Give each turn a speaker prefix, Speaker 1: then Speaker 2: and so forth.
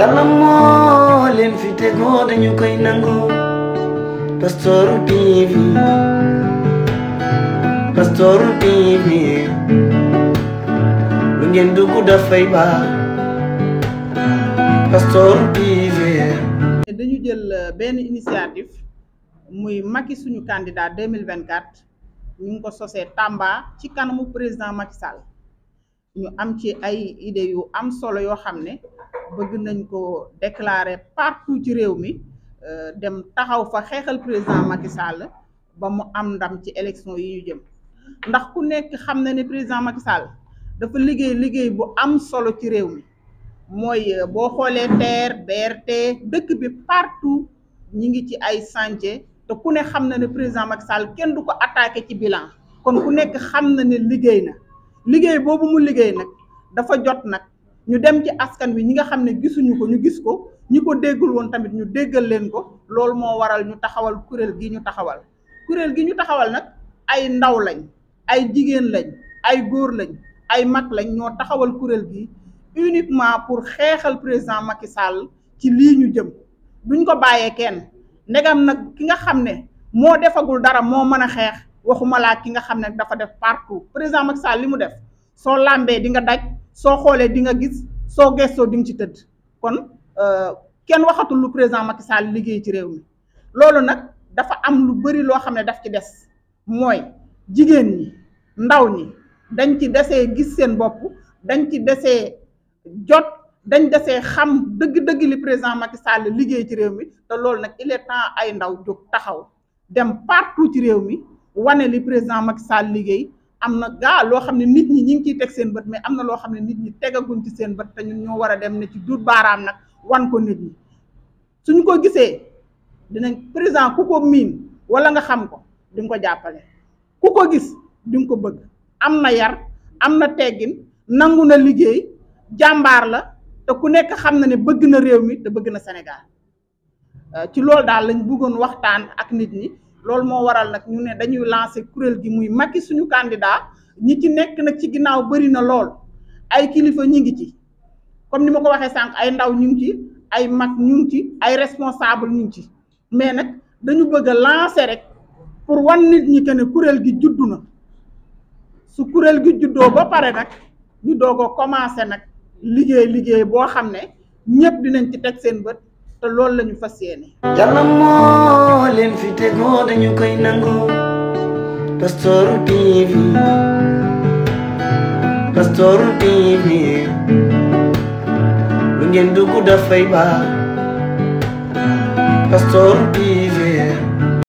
Speaker 1: Yàlla moo leen fi tegoo dañu koy nangu. Pastoru TV, Pastoru TV, lu ngeen dugg dafay baax. Pastoru TV.
Speaker 2: dañu jël benn initiative muy Macky suñu candidat 2024 ñu ngi ko sosee Tamba ci kanamu président Macky Sall ñu am ci ay idées yu am solo yoo xam ne bëgg nañ ko déclarer partout ci réew mi dem taxaw fa xeexal président Macky Sall ba mu am ndam ci élection yi ñu jëm ndax ku nekk xam na ne président Macky Sall dafa liggéey bu am solo ci réew mi mooy boo xoolee TER BRT dëkk bi partout ñi ngi ci ay chantier te ku ne xam na ne président Macky Sall kenn du ko attaqué ci bilan kon ku nekk xam na ne liggéey na liggéey boobu mu liggéey nag dafa jot nag ñu dem ci askan wi ñi nga xam ne gisuñu ko ñu gis ko ñi ko déggul woon tamit ñu déggal leen ko loolu moo waral ñu taxawal kuréel gi ñu taxawal nag ay ndaw lañ ay jigéen lañ ay góor lañ ay mag lañ ñoo taxawal kuréel gi uniquement pour xeexal président Macky Sall ci lii ñu jëm duñ ko bàyyee kenn ndegam nag ki nga xam ne moo defagul dara moo mën a xeex waxuma laa ki nga xam ne dafa def partout président Macky Sall li mu def soo làmbee di nga daj soo xoolee di nga gis soo gestoo di nga ci tëdd kon kenn waxatul lu président Macky Sall liggéey ci réew mi loolu nag dafa am lu bari loo xam ne daf ci des mooy jigéen ñi ndaw ñi dañ ci desee gis seen bopp dañ ci desee jot dañ desee xam dëgg-dëgg li président Macky Sall liggéey ci réew mi te loolu nag il est temps ay ndaw jóg taxaw dem partout ci réew mi wane li président Macky Sall liggéey am na gaa loo xam ne nit ñi ngi ciy teg seen bët mais am na loo xam ne nit ñi tegaguñ ci seen bët te ñun ñoo war a dem ne ci duut baaraam nag wan ko nit ñi suñu ko gisee dinañ président ku ko miin wala nga xam ko di nga ko jàppale ku ko gis di nga ko bëgg am na yar am na teggin nangu na liggéey jàmbaar la te ku nekk xam na ne bëgg na réew mi te bëgg na Sénégal ci loolu daal lañ bëggoon waxtaan ak nit ñi loolu moo waral nag ñu ne dañuy lancer kuréel gi muy Macky suñu candidat ñi ci nekk nag ci ginnaaw bari na lool ay kilifa ñu ngi ci comme ni ma ko waxee sànq ay ndaw ñu ngi ci ay mag ñu ngi ci ay responsable ñu ngi ci mais nag dañu bëgg a lancer rek pour wan nit ñi que ne kuréel gi juddu na su kuréel gi juddoo ba pare nag ñu doog a commencer nag liggéey boo xam ne ñëpp dinañ ci teg seen bët te loolu la ñu fas yéene.
Speaker 1: Yàlla moo leen fi tegoo dañu koy nangu. Pastoru TV, Pastoru TV, lu ngeen dugg dafay baax. Pastoru TV.